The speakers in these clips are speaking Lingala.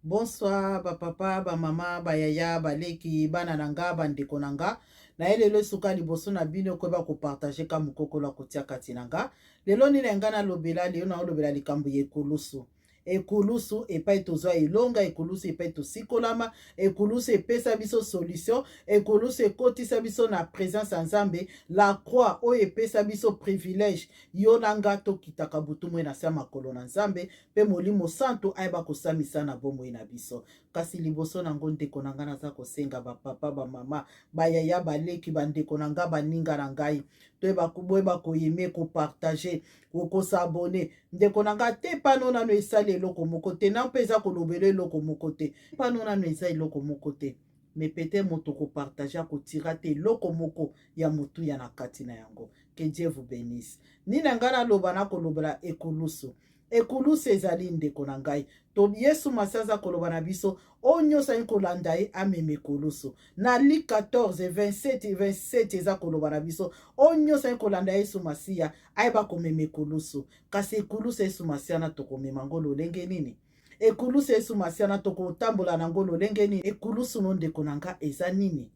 Bonsoir ba papa, ba mama, ba yaya, ba leki, bana na nga, ba ndeko na nga. Na ye lelo esuka liboso na bino koyeba ko partager ka mokokolo akotia kati na nga. Lelo nini nga nalobela, lelo naolobela likambo ya ekulusu. Ekulusu epai tozwa elonga, ekulusu epai tosikolama, ekulusu epesa biso solution, ekulusu ekotisa biso na presence ya Nzambe, la croix oyo epesa biso privilège yo na nga tokitaka butu moi na se ya makolo na Nzambe mpe Molimo Santu ayeba kosamisa na bomoi na biso. Kasi liboso na yango, ndeko na ngai, naza kosenga bapapa, bamama, bayaya, baleki, bandeko na ngai, baninga na ngai, toyeba boyeba koaimer, kopartager, kos'abonner. Ndeko na ngai, te pano nano esali eloko moko te, na mpe eza kolobela eloko moko te, pano nano eza eloko moko te, mais peut-être moto kopartager akotira te eloko moko ya motuya na kati na yango. Que Dieu vous bénisse. Nini na ngai naloba, nakolobela ekulusu. Ekulusu ezali, ndeko na ngai, to Yesu Masi aza koloba na biso, oyo nyonso ayi kolanda ye amema ekulusu. Na Luc 14 27 27 eza koloba na biso, oyo nyonso ayi kolanda Yesu Masiya ayeba komema ekulusu. Kasi ekulusu Yesu Masiya na tokomema ngo lolenge nini? Ekulusu Yesu Masiya na tokotambola nango lolenge nini? Ekulusu no, ndeko na nga, eza nini?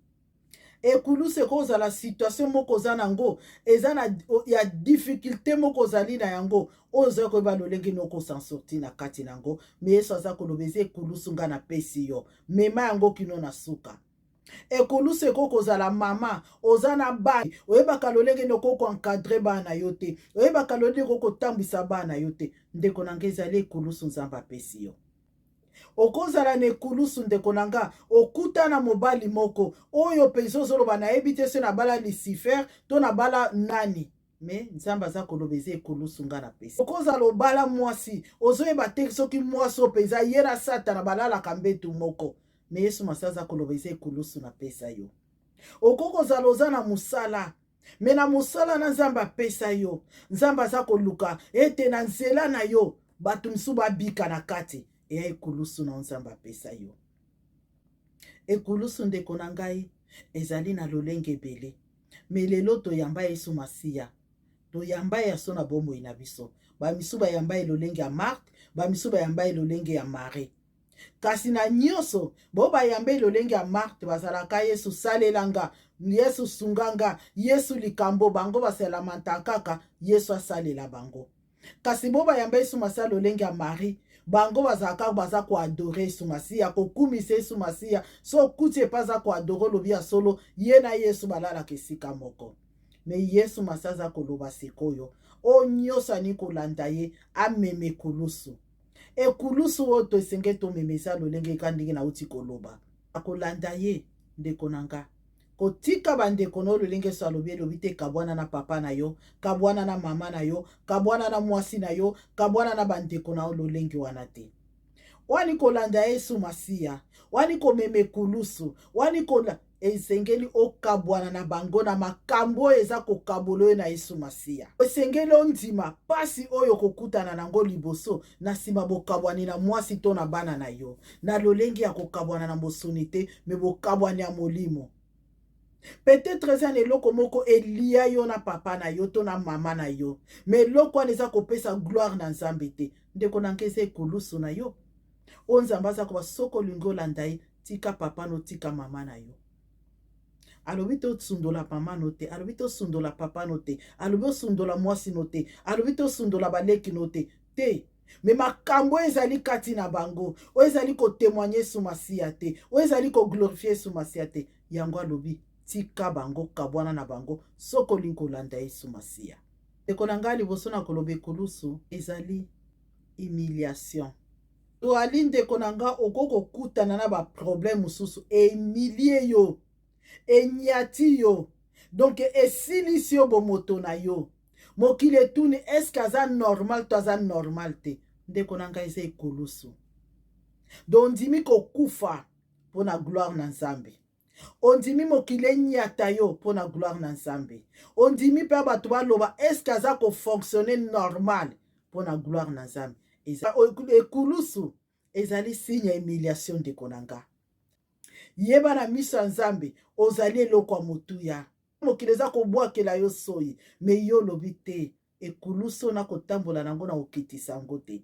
Ekulusu ekozala situation moko oza nango, eza na ya difficulté moko ozali na yango, oyo ozali koyeba lolenge nini okos'en sortir na kati na yango. Mais Yesu aza koloba, eza ekulusu nga napesi yo, mema yango kino na suka. Ekulusu ekoki kozala mama oza na bana, oyebaka lolenge nini okoki koencadrer bana na yo te, oyebaka lolenge okoki kotambwisa bana na yo te. Ndeko na nga, ezali ekulusu Nzambe apesi yo. Okozala na ekulusu, ndeko na nga, okuta na mobali moko oyo mpenza ozoloba, nayebi te so nabala Lucifer to nabala nani, mais Nzambe aza koloba, eza ekulusu nga napesi. Okozala obala mwasi, ozoyeba te soki mwasi oyo mpenza ye na Satana balalaka mbetu moko, mais Yesu Masi aza koloba, eza ekulusu napesa yo. Okoki kozala oza na mosala, mais na mosala na Nzambe apesa yo, Nzambe aza koluka ete na nzela na yo bato mosusu babika na kati. Eya ekulusu na Nzambe apesa yo. Ekulusu, ndeko na ngai, ezali na lolenge ebele. Mais lelo toyamba Yesu Masiya, toyamba ye aso na bomoi na biso. Bamisu bayamba ye lolenge ya Marthe, bamisu bayamba ye lolenge ya Marie. Kasi na nyonso bo bayamba ye lolenge ya Marthe, bazalaka Yesu salela nga, Yesu sunga nga, Yesu likambo, bango basalamanta kaka Yesu asalela bango. Kasi bo bayamba Yesu Masiya lolenge ya Marie, bango bazalaka baza koadorer Yesu Masiya, kokumisa Yesu Masiya. So okuti epe aza koadorer, olobi ya solo, ye na Yesu balalaka esika moko. Mais Yesu Masiya aza koloba sikoyo, oyo nyonso ani kolanda ye amema ekulusu. Ekulusu oyo tosenge tomema eza lolenge ka ndenge nauti koloba, akolanda ye. Ndeko na nga, kotika bandeko na oyo lolenge so alobi, elobi te kabwana na papa na yo, kabwana na mama na yo, kabwana na mwasi na yo, kabwana na bandeko na yo, lolenge wana te. Wani kolanda Yesu Masiya, wani komema ekulusu, wani kola, esengeli okabwana na bango na makambo oyo eza kokabola oyo na Yesu Masiya. Esengeli ondima mpasi oyo kokutana nango liboso na nsima bokabwani na mwasi to na bana na yo, na lolenge ya kokabwana na mosuni te, mais bokabwani ya molimo. Peut-être eza na eloko moko elia yo na papa na yo to na mama na yo, mais eloko wana eza kopesa gloire na Nzambe te. Ndeko na nga, eza ekulusu na yo oyo Nzambe aza koba, soki olingi olanda ye, tika papa no, tika mama na yo. Alobi te osundola mama no te, alobi te osundola papa no te, alobi osundola mwasi no te, alobi te osundola baleki no te te. Mais makambo oyo ezali kati na bango, oyo ezali kotémoigner Yesu Masiya te, oyo ezali koglorifier Yesu Masiya te, yango alobi tika bango, kabwana na bango soki olingi kolanda Yesu Masiya. Ndeko na ngai, liboso na koloba, ekulusu ezali humiliation. Toali, ndeko na nga, okoki kokutana na baproblème mosusu, ehumilier yo, enyati yo, donc esilisi yo bomoto na yo. Mokili etuni, est-ce aza normal to aza normal te? Ndeko na ngai, eza ekulusu. Donc ondimi kokufa mpo na gloire na Nzambe, ondimi mokili enyata yo mpo na gloire na Nzambe, ondimi mpe bato baloba, est-ce aza kofonctionner normal, mpo na gloire na Nzambe. Ekulusu ezali signe ya humiliation. Ndeko na nga, yeba na miso ya Nzambe ozali eloko ya motuya. Mokili eza kobwakela yo soyi, mais yo olobi te, ekulusu na kotambola nango na kokitisa yango te.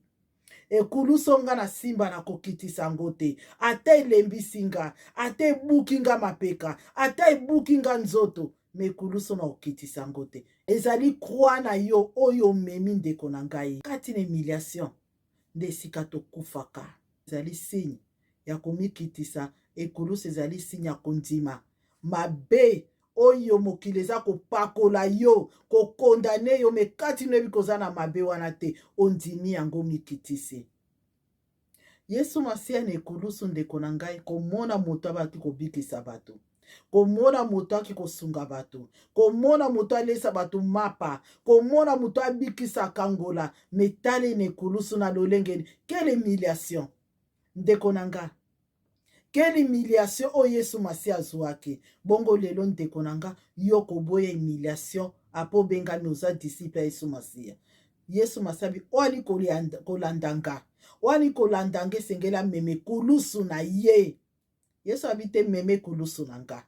Ekulusu nga na simba na kokitisa yango te, ata elembisi nga, ata ebuki nga mapeka, ata ebuki nga nzoto, mais ekulusu na kokitisa yango te. Ezali croix na yo oyo omemi, ndeko na ngai, kati na humiliation nde esika tokufaka. Ezali signe ya komikitisa. Ekulusu ezali signe ya kondima mabe oyo mokili eza kopakola yo, kokondane yo, mais kati noyebi koza na mabe wana te, ondimi yango, mikitisi. Yesu Masiya na ekulusu, ndeko na ngai, komona moto abaki kobikisa bato, komona moto aki kosunga bato, komona moto alesa bato mapa, komona moto abikisa kangola, mais tali na ekulusu na lolenge. Quelle humiliation, ndeko na nga, quelle humiliation oyo Yesu Masiya azwaki. Bongo lelo, ndeko na nga, yo koboya humiliation apo obengami oza disciple ya Yesu Masiya. Yesu Masiya bi oyo ali kolanda nga, oyo ali kolanda nga esengeli amema ekulusu na ye. Yesu abi te mema ekulusu na nga,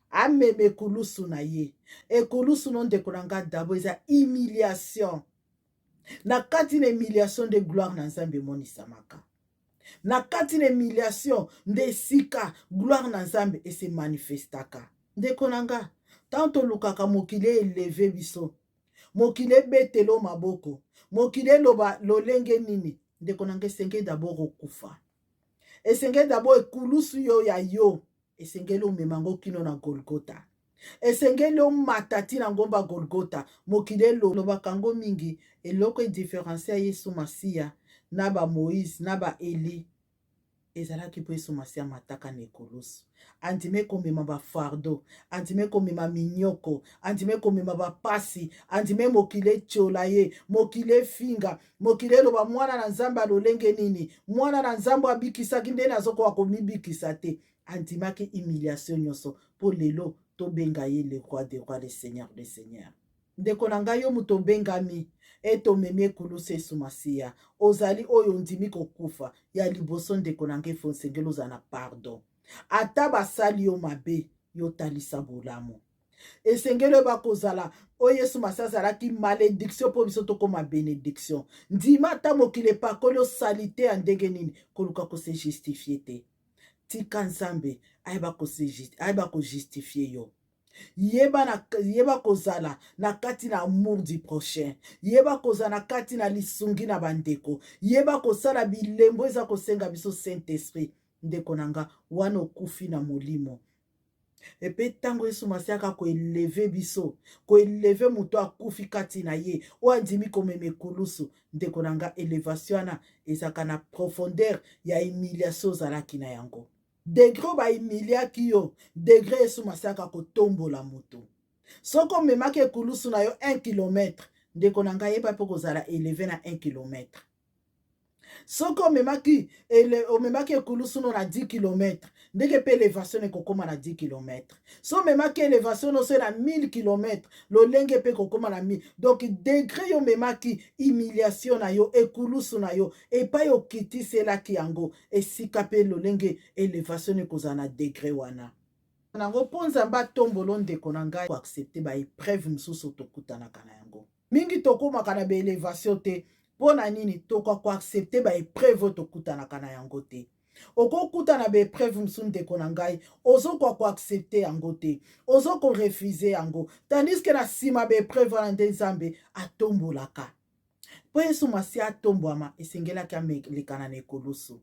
amema ekulusu na ye. Ekulusu no, ndeko na nga, d'abord eza humiliation. Na kati na humiliation nde gloire na Nzambe emonisamaka. Na kati na humiliation nde esika gloire na Nzambe ese manifestaka. Ndeko na nga, ntango tolukaka mokili élever biso, mokili ebetelo maboko, mokili eloba lolenge nini, ndeko na nga, esengeli d'abord okufa. Esengeli d'abord ekulusu yo ya yo, esengeli omema yango kino na Golgota, esengeli omata ntina ngomba Golgota. Mokili elobaka yango mingi. Eloko edifférencier ya Yesu Masiya na baMoïse na baEli ezalaki mpo Yesu Masiya amataka na ekulusu, andime komema bafardeau, andime komema minyoko, andime komema bapasi, andime mokili etiola ye, mokili efinga, mokili eloba: "Mwana na Nzambe alolenge nini? Mwana na Nzambe abikisaki, ndenge azokoka komibikisa te?" Andimaki humiliation nyonso mpo lelo tobenga ye le roi de roi, le seigneur de seigneur. Ndeko na ngai, yo moto obengami ete omemi ekulusu Yesu Masiya, ozali oyo ondimi kokufa ya liboso, ndeko na ngai, faut osengeli ozala na pardon. Ata basali yo mabe, yo talisa bolamu. Esengeli oyeba kozala oyo Yesu Masiya azalaki malédiction mpo biso tokóma bénédiction. Ndima ata mokili epakoli osali te ya ndenge nini, koluka kose justifier te. Tika Nzambe ayeba kojustifier yo. Yeba, na, yeba kozala na kati na amour du prochain, yeba kozala na kati na lisungi na bandeko, yeba kosala bilembo eza kosenga biso Saint Esprit. Ndeko na nga, wana okufi na molimo. Epe ntango Yesu Masiya aka koélever biso, koélever moto akufi kati na ye, oyo andimi komema ekulusu, ndeko na nga, élévation wana ezalaka na profondeur ya humiliation ozalaki na yango. Degré oyo bahumiliaki yo, degré Yesu Masiya aka kotombola moto. Soki omemaki ekulusu na yo 1 kilomètre, ndeko na ngai, yeba mpe kozala élevé na 1 kilomètre. Soki omemaki ekulusu no na 10 kilomètre, ndenge mpe élévation ekokóma na 10 kilomètre. So omemaki élévation no so na 1000 kilomètre, lolenge mpe ekokóma na 1000. Donc degré yo omemaki humiliation na yo, ekulusu na yo, epai okitiselaki yango, esika mpe lolenge élévation ekozala na degré wana nango. Mpo Nzambe atombolo, ndeko na ngai, koaccepter baépreuve mosusu tokutanaka na yango mingi. Tokomaka na baélévation te. Mpo na nini? Toka koaccepter baépreuve oyo tokutanaka na yango te. Okokutana baépreuve mosusu, ndeko na ngai, ozokoka koaccepter yango te, ozokorefuser yango, tandis que na nsima baépreuve wana nde Nzambe atombolaka. Mpo Yesu Masiya atombwama, esengelaki amelekana na ekulusu.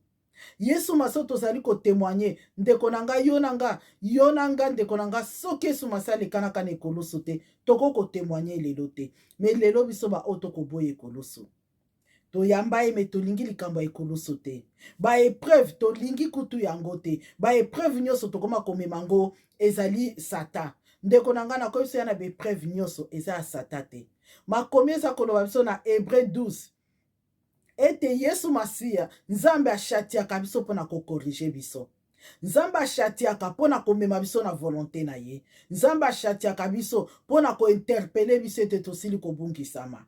Yesu Masiya tozali kotémoigner, ndeko na ngai, yo na nga, yo na nga, ndeko na nga, soki Yesu Masiya alekanaka na ekulusu te, tokoki kotémoigner lelo te. Mais lelo biso baoyo tokoboya ekulusu, toyamba ye, mais tolingi likambo ya ekulusu te. Baépreuve tolingi kutu yango te. Baépreuve nyonso tokóma komema yango ezali Satan. Ndeko na ngai, nakoyebisa ya na baépreuve nyonso eza ya Satan te. Makomi eza koloba biso na Hébreu 12 ete Yesu Masiya, Nzambe achâtiaka biso mpona kocorriger biso. Nzambe achâtiaka mpona komema biso na volonté na ye. Nzambe achâtiaka biso mpona kointerpeller biso ete tosili kobungisama.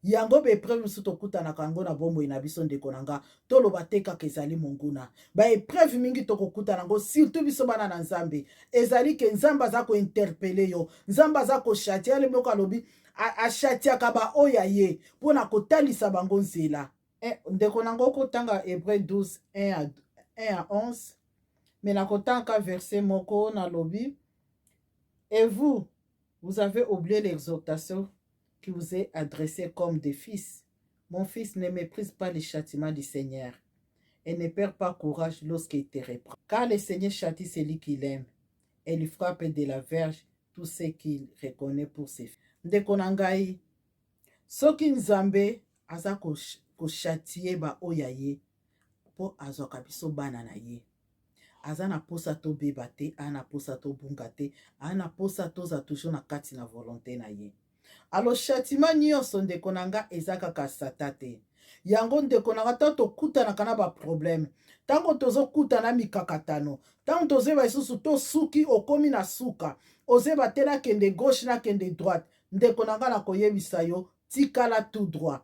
Yango baépreuve mosusu tokutanaka yango na bomoi na biso, ndeko na nga, toloba te kaka ezali monguna. Baépreuve mingi tokokutana yango, surtout biso bana na Nzambe, ezali ke Nzambe aza kointerpeller yo, Nzambe aza kochâtier. Ale moko alobi achâtiaka baoyo ya ye mpona kotalisa bango nzela. Eh, ndeko na ngo okotanga Hébreu 12 1 à, 1 à 11, mais nakotanga verset moko. Nalobi: "Et vous, vous avez oublié l'exhortation qui vous est adressée comme des fils. Mon fils, ne méprise pas les châtiments du Seigneur et ne perds pas courage lorsqu'il te reprend. Car le Seigneur châtie celui qu'il aime et lui frappe de la verge tout ce qu'il reconnaît pour ses fils." Ndeko na ngai, soki Nzambe aza kochâtier baoyo ya ye, mpo azwaka biso bana na ye, aza na posa tobeba te, aza na posa tobunga te, aza na posa toza toujours na kati na volonté na ye. Alors châtiment nyonso, ndeko na nga, eza kaka Satan te. Yango, ndeko na nga, ntango tokutanaka na baproblème, ntango tozokutana mikakatano, ntango tozoyeba lisusu tosuki, okomi na suka, ozoyeba te nakende gauche, nakende droite, ndeko na nga, nakoyebisa yo: tikala tout droit,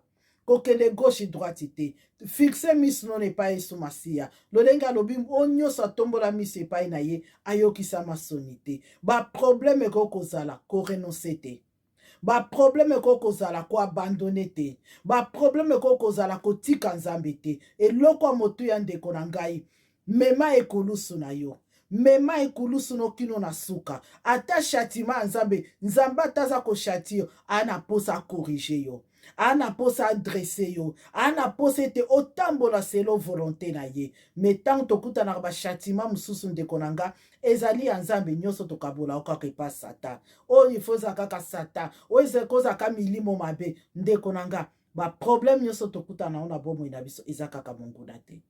kokende gauche droite te. Fixe miso nono epai Yesu Masiya. Lolenge alobi o nyonso atombola miso epai na ye, ayokisama soni te. Baproblème ekoki kozala, korenoncer te. Baproblème ekoki kozala, koabandonner te. Baproblème ekoki kozala, kotika Nzambe te. Eloko ya motuya, ndeko na ngai, mema ekulusu na yo, mema ekulusu nokino na suka. Ata châtiment ya Nzambe, Nzambe ata aza kochâtier yo, aa na mposa acorriger yo, aa na mposa adresser yo, aa na mposa ete otambola selon volonté na ye. Mais ntango tokutanaka bachâtiment mosusu, ndeko na nga, ezali ya Nzambe, nyonso tokabola kaka epa Satan. Oyo ifo ezala kaka Satan, oyo ekozalaka milimo mabe. Ndeko na nga, baproblème nyonso tokutana nango na bomoi na biso eza kaka monguna te.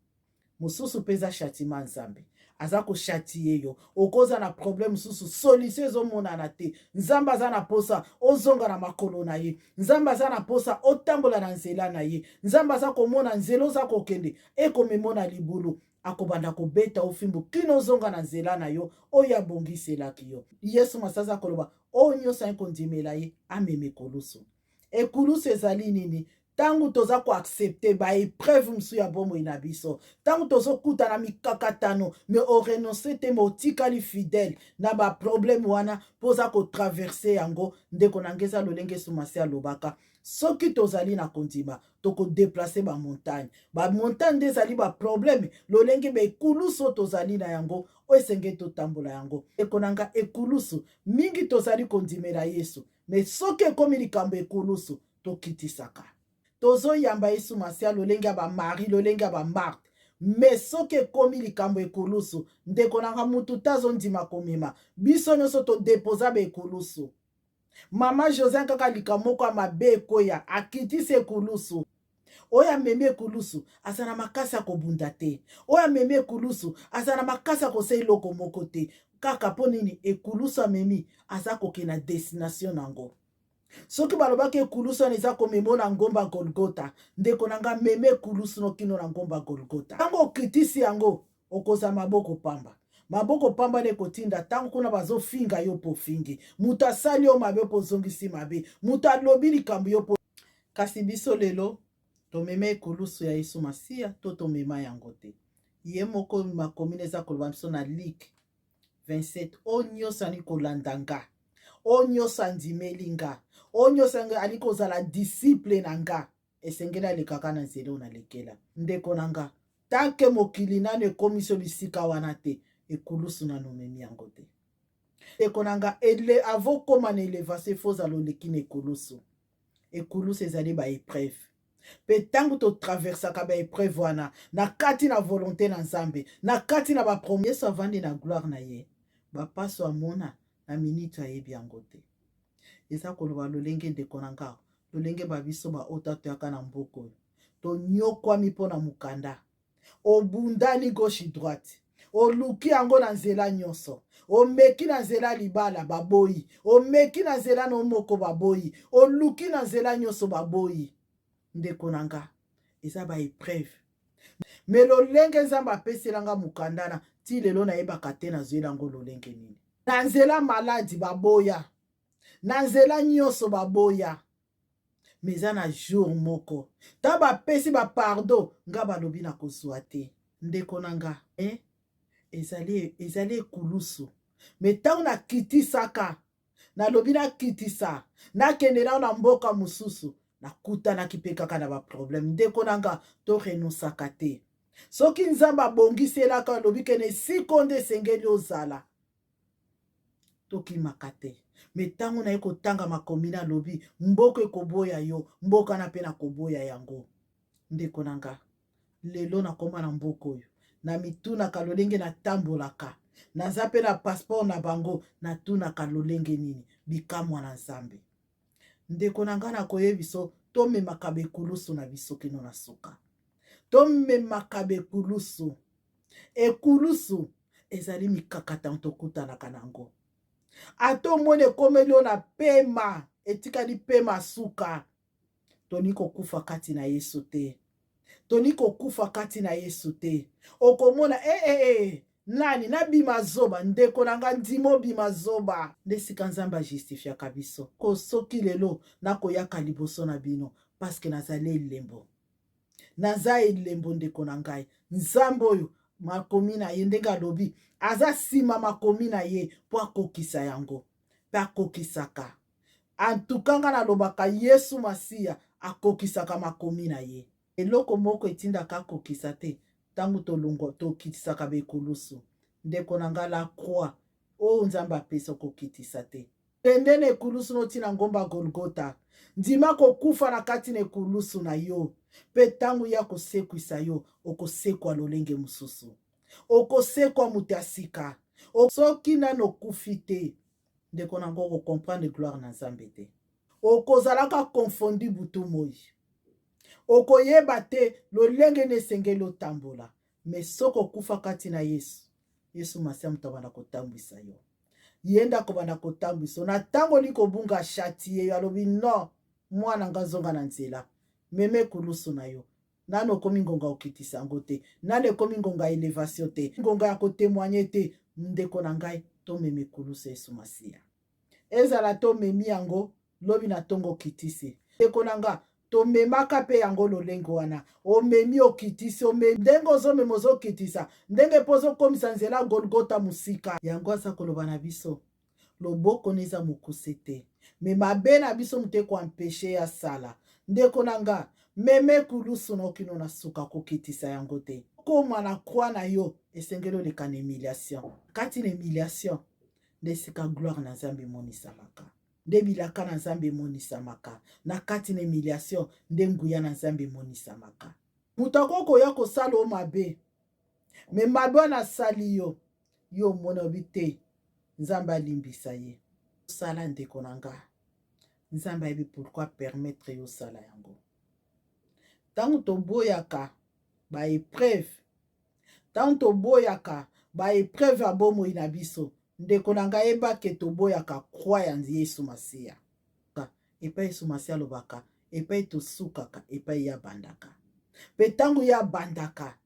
Mosusu mpe eza châtiment, Nzambe aza kochâtier yo. Okoza na problème mosusu, solution ezomonana te. Nzambe aza na posa ozonga na makolo na ye. Nzambe aza na posa otambola na nzela na ye. Nzambe aza komona nzela oza kokende ekomemo na libulu, akobanda kobeta ofimbu kino ozonga na nzela na yo oyo abongiselaki yo. Yesu Masi aza koloba: oyo nyonso aye kondimela ye, amema ekulusu. Ekulusu ezali nini? Ntango toza koaccepter baépreuve mosusu ya bomoi na biso, ntango tozokutana mikakatano, mais orenoncer te, mais otikali fidèle na baproblème wana mpo oza kotraverser yango, ndeko na ngai, eza lolenge Sumasi alobaka: soki tozali na kondima, tokodéplacer bamontagne. Bamontagne nde ezali baproblème, lolenge baekulusu oyo tozali na yango, oyo esengeli totambola yango. Ndeko na nga, ekulusu mingi tozali kondimela Yesu, mais soki ekomi likambo ekulusu, tokitisaka. Tozoyamba Yesu Masiya lolenge ya baMarie, lolenge ya baMarte, mais soki ekomi likambo ekulusu, ndeko na nga, mutu te azondima komema. Biso nyonso todepoza baekulusu. Mama José, kaka likambo moko ya mabe ekoya, akitisi ekulusu. Oyo amemi ekulusu aza na makasi ya kobunda te. Oyo amemi ekulusu aza na makasi ya kosala eloko moko te. Kaka mpo nini? Ekulusu amemi aza kokende na destination nango. Soki balobaki ekulusu wana eza komema na ngomba Golgota, ndeko na nga, mema ekulusu nokino na ngomba Golgota. Ntango okitisi yango, okozala maboko pamba. Maboko pamba nde ekotinda ntango kuna bazofinga yo mpo ofingi moto, asali yo mabe mpo ozongisi mabe, moto alobi likambo yo mpo. Kasi biso lelo tomema ekulusu ya Yesu Masiya to tomema yango te? Ye moko makomi eza koloba biso na Luc 27: oyo nyonso ali kolanda nga, oyo nyonso andimeli nga, oyo nyonso ali kozala disciple na nga, esengeli alekaka na nzela oyo nalekela. Ndeko na nga, tant que mokili nano ekomisi bisika wana te, ekulusu nano omemi yango te. Ndeko na nga, avant okóma na élévation, efo ozala oleki na ekulusu. Ekulusu ezali baépreuve, mpe ntango totraversaka baépreuve wana na kati na volonté na Nzambe, na kati na bapromesses, Yesu avandi na gloire na ye, bapaso amona na minute ayebi yango te. Eza koloba lolenge, ndeko na nga, lolenge babiso baota toyaka na mboka oyo, tonyokwami mpo na mokanda. Obundani gauche droite, oluki yango na nzela nyonso, omeki na nzela libala, baboyi, omeki na nzela no moko, baboyi, oluki na nzela nyonso, baboyi. Ndeko na nga, eza baépreuve. Mais lolenge Nzambe apeselanga mokanda na ti lelo, nayebaka te nazweli yango lolenge nini. Na nzela maladi, baboya, na nzela nyonso baboya. Mais eza na jour moko, ntango bapesi bapardon, nga balobi na kozwa te. Ndeko na nga, eh? Ezali ekulusu. Mais ntango nakitisaka, nalobi nakitisa, nakende nao na mboka mosusu. Nakutanaki mpe kaka na baproblème. Ndeko na nga, torenonsaka te. Soki Nzambe abongiselaka, alobi kene esika nde esengeli ozala, tokimaka te. Me ntango naye kotanga makomi, nalobi mboka ekoboya yo, mboka na mpe nakoboya yango. Ndeko na nga, lelo nakoma na mboka oyo, na mitunaka lolenge natambolaka, naza mpe na passeport na bango, natunaka lolenge nini bikamwa na Nzambe. Ndeko na ngai, nakoyebiso, tomemaka bekulusu na biso kino na suka. Tomemaka bekulusu. Ekulusu ezali mikakatano tokutanaka nango. Ata omoni ekomeli oyo na pema, etikali pema suka. Tolingi kokufa kati na Yesu te, tolingi kokufa kati na Yesu te. Okomona e eh, eh, eh, nani nabima zoba. Ndeko na nga, ndima obima zoba nde sika Nzambe ajustifiaka biso. Ko soki lelo nakoyaka liboso na bino, paske nazali elembo, naza elembo. Ndeko na ngai, Nzambe oyo makomi na ye, ndenge alobi, aza nsima makomi na ye mpo akokisa yango, mpe akokisaka. Antuka nga nalobaka, Yesu Masiya akokisaka makomi na ye. Eloko moko etindaka akokisa te, ntango tolongwa tokitisaka bekulusu. Ndeko na nga, la croix oyo Nzambe apesa, okokitisa te. Kende na ekulusu notina ngomba Golgota, ndima kokufa na kati na ekulusu na yo, mpe ntango ye akosekwisa yo, okosekwa lolenge mosusu, okosekwa moto ya sika. Soki nano okufi te, ndeko na ngo, okokomprendre gloire na Nzambe te. Okozalaka confondu butu moi, okoyeba te lolenge nde esengeli otambola. Me soki okufa kati na Yesu, Yesu Masiya moto abanda kotambwisa yo, ye nde akobanda kotambwisa yo. Na ntango oli kobunga, châtie yo, alobi: "Non, mwana nga, zonga na nzela, meme ekulusu na yo. Nano okomi ngonga okitisa yango te, nano ekomi ngonga ya élévation te, ngonga ya kotémoigner te." Ndeko na ngai, tomema ekulusu ya Yesu Masiya. Ezala tomemi yango lobi na ntongo, okitisi. Ndeko na nga, tomemaka mpe yango lolenge wana. Omemi, okitisi, omemi, ndenge ozomema, ozokitisa, ndenge mpo ozokomisa nzela Golgota mosika. Yango aza koloba na biso, loboko na eza mokuse te, me mabe na biso moto ekoempêcher ya sala. Ndeko na nga, meme ekulusu na okino na suka, kokitisa yango te. Koma na croix na yo, esengeli oleka na humiliation. Kati na humiliation nde esika gloire na Nzambe emonisamaka, nde bilaka na Nzambe emonisamaka. Na kati na humiliation nde nguya na Nzambe emonisamaka. Moto akoki koya kosala o mabe, me mabe wana asali yo, yo omoni, obi te, Nzambe alimbisa ye. Osala, ndeko na nga, Nzambe ayebi pourquoi permettre yo osala yango. Ntango toboyaka baépreuve, ntango toboyaka baépreuve ya bomoi na biso, ndeko na ngai, yebake toboyaka croix ya Yesu Masiya. Epai Yesu Masiya alobaka, epai tosukaka, epai ye abandaka. Mpe ntango ye abandaka,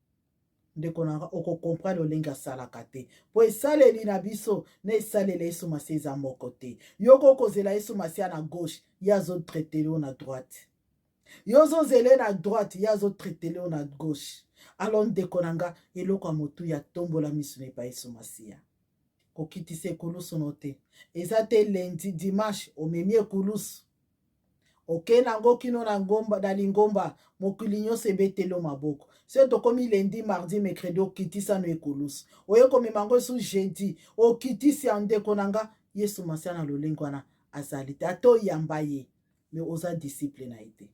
ndeko na nga, okokomprendre lolenge asalaka te, mpo esaleli na biso na esaleli Yesu Masiya eza moko te. Yo kokozela Yesu Masiya na gauche, ye azotraiter yo na droite. Yo ozozela na droite, ye azotraiter yo na gauche. Alors, ndeko na nga, eloko ya motuya, tombola miso na epai Yesu Masiya. Kokitisa ekulusu no te. Eza te lundi, dimanche omemi ekulusu, okei nango kino na ngomba, na lingomba, mokili nyonso ebeteli yo maboko. So tokomi lundi, mardi, mercredi, okitisa no ekulusu, oye komema yango esu jeudi, okitisi ya. Ndeko na nga, Yesu Masiya na lolenge wana azali te. Ata oyamba ye, me oza disciple na ye te.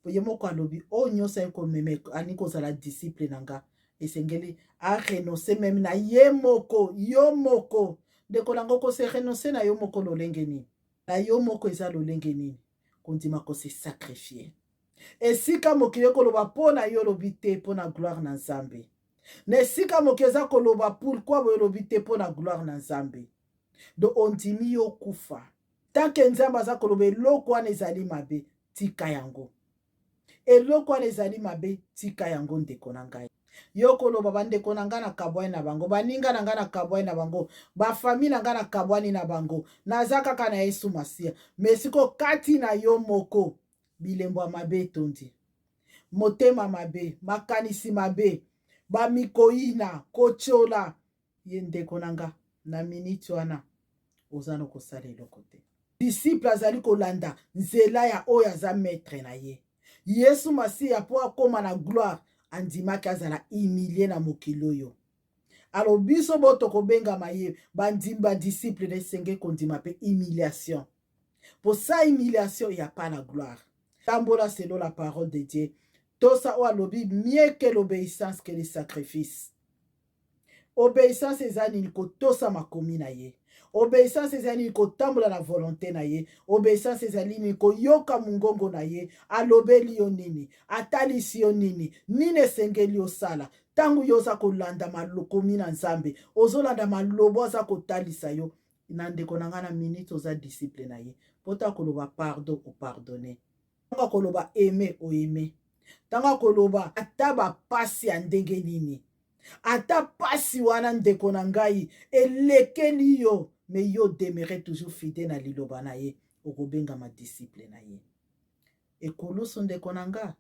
Ye moko alobi, oyo nyonso aye komema, alingi kozala disciple na nga, esengeli arenoncer même na ye moko. Yo moko, ndeko na ngo, kose renoncer na yo moko lolenge nini? Na yo moko eza lolenge nini? Kondima kose sacrifier. Esika mokili ekoloba mpo na yo, olobi te, mpo na gloire na Nzambe. Na esika mokili eza koloba pourquoi boye, olobi te, mpo na gloire na Nzambe. Donc ondimi yo kufa. Tant que Nzambe aza koloba eloko wana ezali mabe, tika yango. Eloko wana ezali mabe, tika yango. Ndeko na ngai, yo koloba: "Bandeko na ngai nakabwani na bango, baninga na ngai nakabwani na bango, bafamille na ngai nakabwani na bango, naza kaka na Yesu Masiya." Me sikoyo kati na yo moko bilembo ya mabe etondi, motema mabe, makanisi mabe, bamikoyina, kotiola ye. Ndeko na nga, na miniti wana oza na kosala eloko te. Disciple azali kolanda nzela ya oyo aza maître na ye. Yesu Masiya mpo akóma na gloire, andimaki azala humilie na mokili oyo. Alors biso bo tokobengama ye bandimi, badisciple na esenge kondima mpe humiliation. Po sa humiliation, il y a pas la gloire. Tambola selon la parole de Dieu. Tosa oyo alobi: mieux que l'obéissance que le sacrifice. Obéissance eza nini? Kotosa makomi na ye. Obéissance ezali nini? Kotambola na volonté na ye. Obéissance ezali nini? Koyoka mongongo na ye. Alobeli yo nini? Atalisi yo nini? Nini esengeli osala? Ntango yo oza kolanda makomi na Nzambe, ozolanda malobo aza kotalisa yo na ndeko na ngai, na minute oza disciple na ye. Mpo ta koloba pardon, opardonne. Ntango akoloba aime, oaime. Ntango akoloba ata bapasi ya ndenge nini, ata pasi wana, ndeko na ngai, elekeli yo, mais yo demeure toujours fidèle na liloba na ye, okobengama disciple na ye. Ekulusu, ndeko na nga,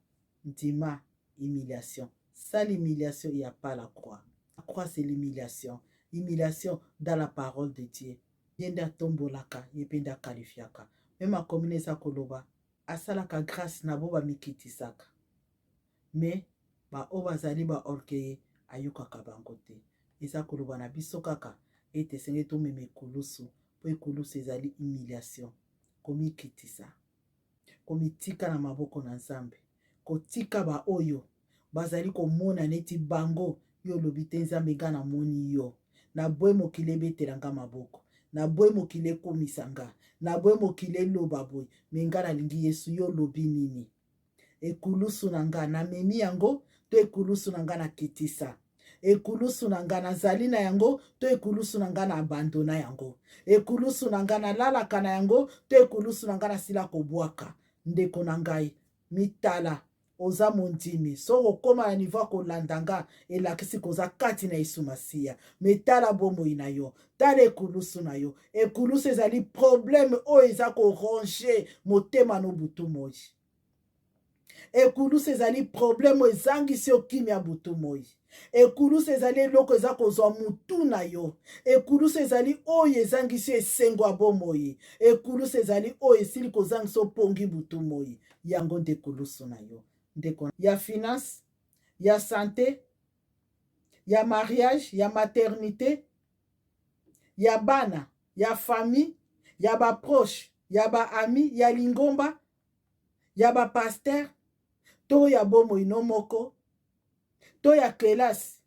ndima humiliation. Sans l'humiliation, il y a pas la croix. La croix, c'est l'humiliation, humiliation dans la parole de Dieu. Ye nde atombolaka, ye mpe nde aqualifiaka. Me makomi na eza koloba asalaka grâce na bo bamikitisaka, me baoyo bazali baorgueilleux, ayokaka bango te. Eza koloba na biso kaka ete esengeli tomema ekulusu, mpo ekulusu ezali humiliation, komikitisa, komitika na maboko na Nzambe, kotika baoyo bazali komona neti bango. Yo olobi te: Nzambe, nga namoni yo, naboye mokili ebetela nga maboko, naboye mokili ekomisa nga, naboye mokili eloba boye, me nga nalingi Yesu. Yo olobi nini? Ekulusu na nga namemi yango, to ekulusu na nga nakitisa? Ekulusu na nga nazali na yango, to ekulusu na nga na abandonner yango? Ekulusu na nga nalalaka na yango, to ekulusu na nga nasila kobwaka? Ndeko na ngai, mitala. Oza mondimi, soki okóma na niveau ya kolanda nga, elakisi koza kati na Yesu Masiya. Me tala bomoi na yo, tala ekulusu na yo. Ekulusu ezali problème oyo eza koronger motema no butu moi. Ekulusu ezali problème oyo ezangisi yo kimia butu moi. Ekulusu ezali eloko eza kozwa mutu na yo. Ekulusu ezali oyo ezangisi esengo ya bomoi. Ekulusu ezali oyo esili kozangisa opongi butu moi. Yango nde ekulusu na yo, ndeko. Ya finance, ya santé, ya mariage, ya maternité, ya bana, ya famille, ya baproche, ya baami, ya lingomba, ya bapasteur, to ya bomoi no moko, to ya kelasi,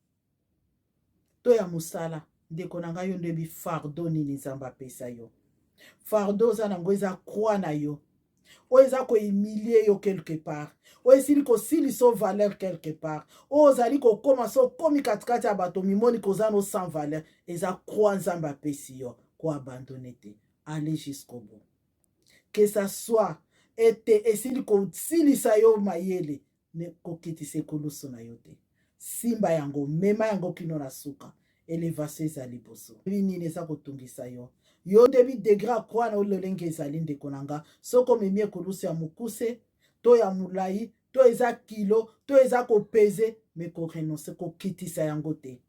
to ya mosala. Ndeko na ngai, yo ndebi fardeau nini Nzambe apesa yo. Fardeau oza nango eza croix na yo oyo eza kohumilier yo quelque part, oyo esili kosilisa yo valeur quelque part, oyo ozali kokóma so okomi katikati ya bato, mimoni koza no sans valeur. Eza croix Nzambe apesi yo. Koabandonner te, aller jusqu'au bout, que ça soit ete esili kosilisa yo mayele. Kokitisa ekulusu na yo te, simba yango, mema yango kino na suka. Élévation eza liboso. Nini eza kotungisa yo? Yo ndebi degré ya croix na lolenge ezali. Ndeko na nga, soki omemi ekulusu ya mokuse to ya molai, to eza kilo, to eza kopeser, me korenoncer, kokitisa yango te.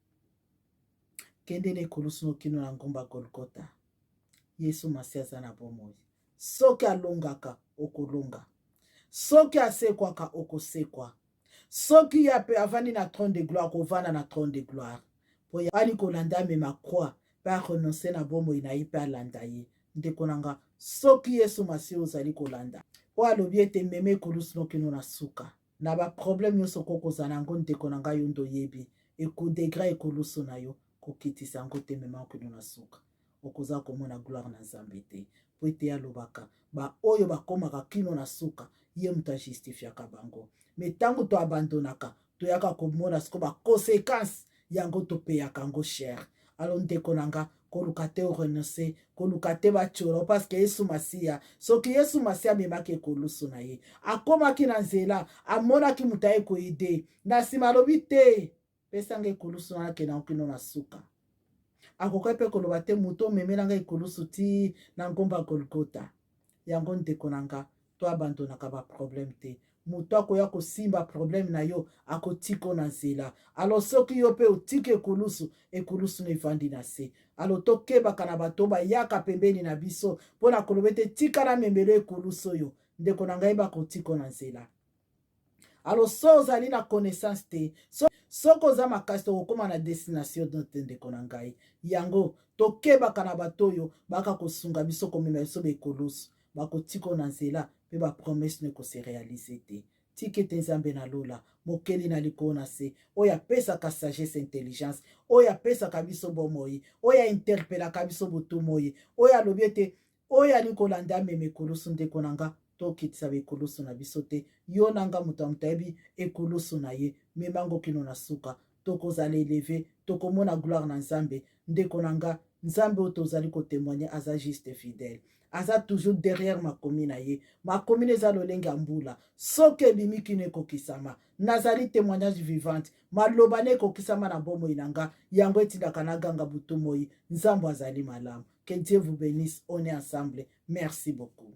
Kende na ekulusu no kino na ngomba Golgota. Yesu Masi aza na bomoi. Soki alongaka, okolonga. Soki asekwaka, okosekwa. Soki ye mpe avandi na trône de gloire, kovanda na trône de gloire. Mpo ali kolanda, amema croix mpe arenoncer na bomoi na ye mpe alanda ye. Ndeko na nga, soki Yesu Masiya ozali kolanda, oyo alobi ete mema ekulusu nokino na suka na baproblème nyonso okokozala yango, ndeko na ngai, yo nde oyebi degré ekulusu na yo. Kokitisa yango te, mema okino na suka. Okoza komona gloire na Nzambe te, po ete alobaka baoyo bakómaka kino na suka, ye moto ajustifiaka bango. Me ntango toabandonaka, toyaka komona siko baconséquence yango, topeyaka yango cher. Alors ndeko na nga, koluka te orenoncer, koluka te batiola, parce que Yesu Masiya, soki Yesu Masiya amemaki ekolusu na ye, akomaki na nzela, amonaki moto aye koaider na nsima, alobi te: pesanga ekolusu wana, akenda kino na suka. Akoki mpe koloba te: moto omemelanga ekolusu ti na ngomba Golgota. Yango, ndeko na nga, to abandonaka baproblème te. Moto akoya kosimba problème na yo, akotika yo na nzela. Alors soki yo mpe otiki ekulusu, ekulusu no evandi na se. Alors tokebaka na bato bayaka pembeni na biso mpo na koloba ete tika na memelo ekulusu oyo. Ndeko na ngai, bakotika yo na nzela. Alors so ozali na connaissance te, soki oza makasi, tokokóma na destination te. Ndeko na ngai, yango tokebaka na bato oyo baka kosunga biso komema biso baekulusu. Bakotika na nzela mpe bapromesses no ekose réaliser te. Tika ete Nzambe na lola, mokeli na likolo na se, oyo apesaka sagesse, intelligence, oyo apesaka biso bomoi, oyo ainterpelaka biso butu moi, oyo alobi ete oyo alingi kolanda amema ekulusu. Ndeko na nga, tokitisa baekulusu na biso te. Yo na nga, moto ya moto ayebi ekulusu na ye, memango kino na suka. Tokozala élevé, tokomona gloire na Nzambe. Ndeko na nga, Nzambe oyo tozali kotémoigner aza juste, fidèle, aza toujours derrière makomi na ye. Makomi na eza lolenge ya mbula, soki ebimi kino ekokisama. Nazali témoignage vivante. Maloba na ekokisama na bomoi na nga. Yango etindaka naganga butu moi: Nzambe azali malamu. Que Dieu vous bénisse. On est ensemble. Merci beaucoup.